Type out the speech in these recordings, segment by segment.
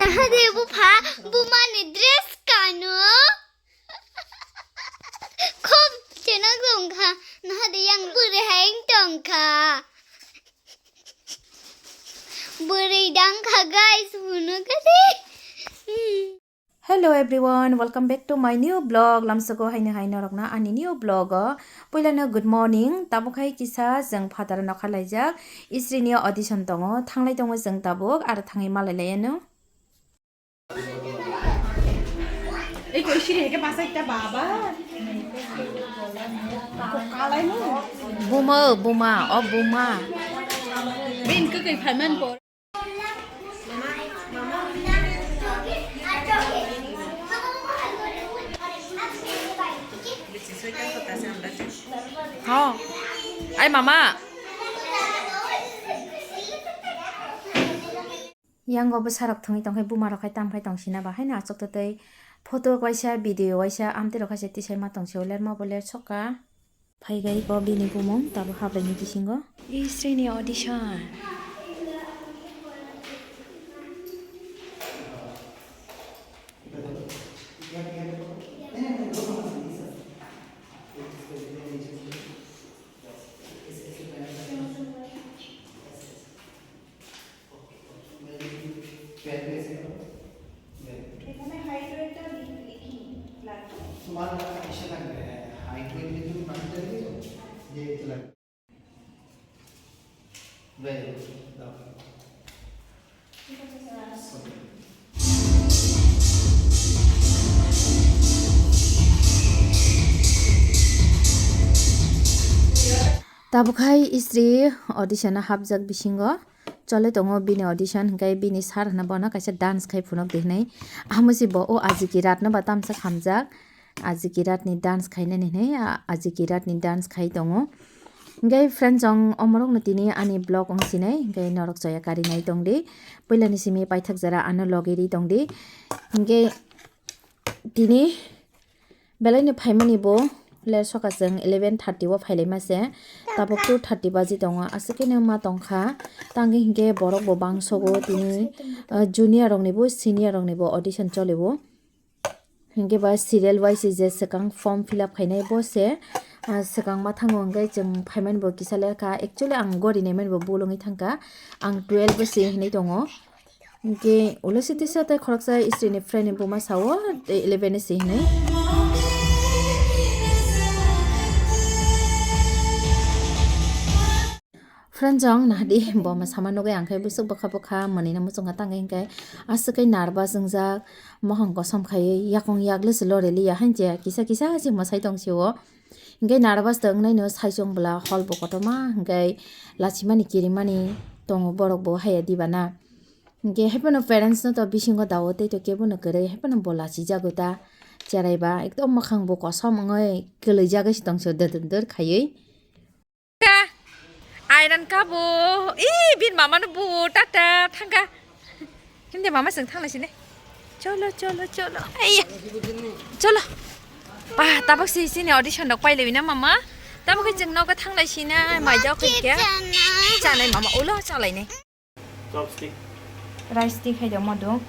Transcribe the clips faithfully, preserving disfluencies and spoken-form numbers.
Nahade bupha bumani dress kano. Khub chenang tongkha. Nahade yang bwrwi hai tongkha. Bwrwi dangkha guys, hunu kade. Hello everyone, welcome back to my new vlog. Lamsoko haino hai norokno ani new vlog o. Puilano good morning. Tabuk hai kisa jeng phataro nokha laijak. Isri ni audition tongo. Thanglai tongo jeng tabuk. Aro thangwi malai laiano. Buma, buma, o buma. Ho. Ai mama. Yango bwsarok thwngwi tongkhe bumarok hai tamkhai tongsina ba haino achukto tei photo waisa video waisa amtwirok hai se tisai ma tongsi o lerma bo ler sokha. Phaigai bo bini bumung tabuk habraini bisingo. Isri ni audition. এখানে হাইড্রোয়েটটা লিখি লাগবে। তোমার এসে লাগবে, হ্যাঁ, হাইড্রোয়েট কিন্তু পানিটা দিয়ে দাও। দিয়ে দিতে লাগবে। Very good. দাও। Tabuk hai Isri audition o hapjak bisingo. Chole tongo bini audition, hingke bini sir hwnwi bono kaisa dance khai phunuk di hwnwi. Amo si bo o Ajiki Ratno ba tamsa hamjak. Ajiki Ratni dance khainani hwnwi, a-, Ajiki Ratni dance khai tongo. Hingke friends, ang omorokno tini ani vlog wng sinai, hingke norok choya kari nai tong di. Puilani simi paithak jora ano logi ri tong di. Hingke tini belai no phaimani bo le soka chwng eleven thirty o phailaima se. Tabuk two thirty baji tongo. Aswk khe no ma tongkha. Tangwi hingke borok bo bangsogo tini, ah, junior rokni bo senior rokni bo audition choli o. Hingke ba serial wise je swkang form fill up khainai bo se, ah, swkang ma thango hingke chwng phaimani bo kisa le kha. Actually ang gori naimani bo bulungwi thangkha. Ang twelve se hinui tongo. Hingke ulo sitisa tei khoroksa Isri ni friend ni buma sao, tei eleven ni si hinui. Friend jong nahadi bo ma sama nugui ang khe bwswk bwkha bwkha mwnwi no muchungo tangwi hingke aswk khe nervous wngjak, mohang kosom khaiwi yakung yakle se loriliya hainche kisa kisa se mwsai tong sio. Hingke nervous tongnaino saichung bwla hall bo kotorma hingke lachimani kirimani tongo borok bo haiya diba na. Hingke haiphano parents no to bisingo dawo tei to kebo no kwrwi haiphano bo lachijago ta cherai ba ekdom mwkhang bo kosom wngwi kwlwijagwi se tong sio dwdwdwr khaiwi. Ka, Airan ka bo. Ih, bin mama no bu tata thangka. Hindi mama sing thanglai sini. Cholo, cholo, cholo. Aiya. Cholo. Ba, tabuk si sini audition dok pailai na mama. Tabuk ke jeng nogo thanglai sina, mai jao khe ke. Chanai mama ulo chalai ni. Chopstick. Rice stick hai de modo.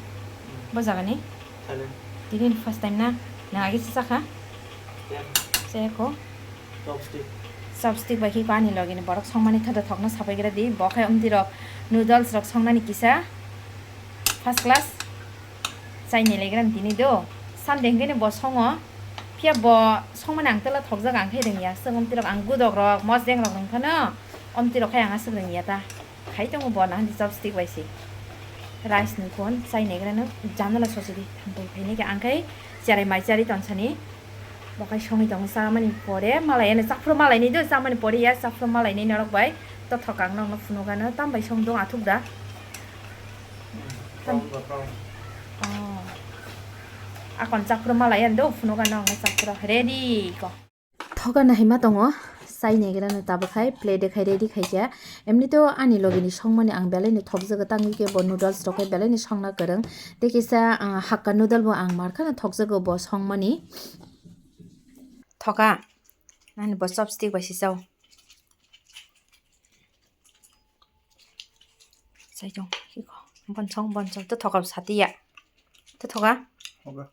Bo jaga ni. Thailand. Tini first time na. Nang agi se chakha? Yeah. Cheko. Chopstick. Chopstick bai khe ani logi ni borok songmani thodo thokno sapai gra di. Bo khai umti rok noodles rok songnani kisa. First class. Chaini legra tini do. Sunday hingke ni bo songo. Phiya bo songmani ang tela thokjak ang khe rengya. Song umti rok ang gudok rok, mosdeng rok rengphano. Umti rok khai ang aswk rengya ta. Khai tongo bo nahani chopstick bai se. Rice ni phone chai negra no janala sosi di thampui phainai khe ang khai cherai mai chari tonsani. Bo khai songwi tongo chamani pore malai ano chapro malai nai do chamani pore ya chapro malai nai norok bai tothok ang nokno phunukgano tambai song dong athuk da. Brown ba brown. Oh. Akon chapro malai ano do phunukgano ang chapro ready ko. Thoka nahima tongo, chai negra no tabuk khai plate de khai ready khaikha. Emni to ani logi ni songmani ang belai no thokjago, tangwi khe bo noodles rok khai belai no songna kwrwng. Tei kisa, ah, hakka noodle bo ang markha no thokjago bo songmani. Thoka, ani bo chopstick bai si chao. Chai tong, iko, bon song, bon song, to thoka satiya. To thoka? Thoka.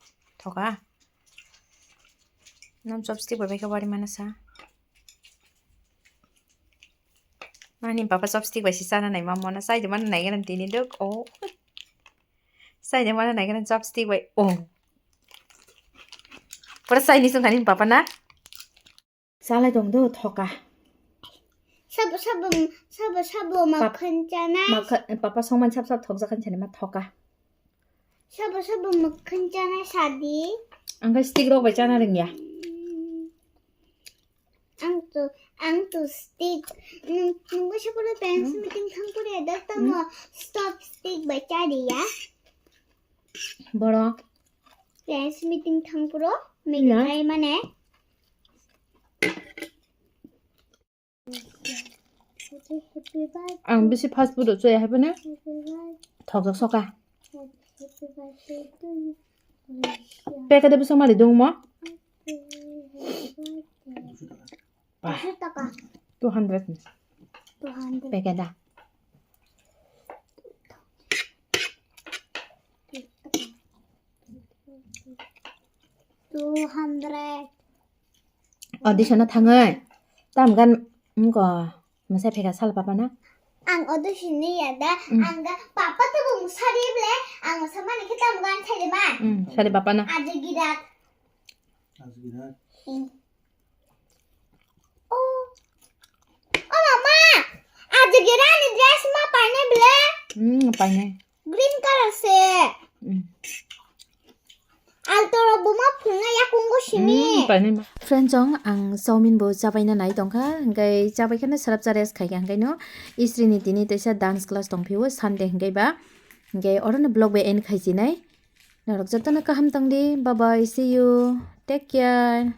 Thoka? Nam chopstick bai bai khe wari mana sa. Ani papa chopstick bai si chana nai ma mona. Sai de mana nai gana tini dok. Oh. Sai de mana nai gana chopstick bai. Oh. Pura sai ni sung ani papa na. Salai tong do thoka. Sabo, sabo, sabo, sabo Pap-, makhan chanai. Makha-, papa songman sap sap thokjak khan chani ma thoka. Sabo, sabo makhan chanai sadi. Ang khe stick rok bai chana rwngya. Ang to, ang to stick. Nung, nungbo sabo le parents Hmm. meeting thang pore dak tamo Hmm. stop stick bai chari ya. Borok. Parents meeting thang puro, Ina. Meeting khai mane. Ang bisi fast food o chaya hai phano thokjak soka. Packet o bwswk mali dong mo? Bah. Two hundred ni. Two hundred. Packet a. Two hundred. Audition o thangwi. Tam gan wngko mwsai phaikha sal papa na. Ang audition ni ya da, Mm. Ang ga papa to bo musari ble, ang samani khe tam gan thai de ma. Mm, sari papa na. Aji girat. Aji girat. Mm. Oh. Oh, mama. Aji girat ni dress ma paine ble. Mm, paine. Green color se. Mm. Alto rok bo ma phunga yakungo simi. Mm, paine ma. Friends, ang chowmin bo chabaina nai tongkha, hingkai chabai kheno sarap cha rest khaikha, hingkai no istri ni tini teisa dance class tongphio Sunday hingkai ba, hingkai oro no vlog bai end khaisinai. Norok jotono kaham tongdi, bye bye, see you, take care.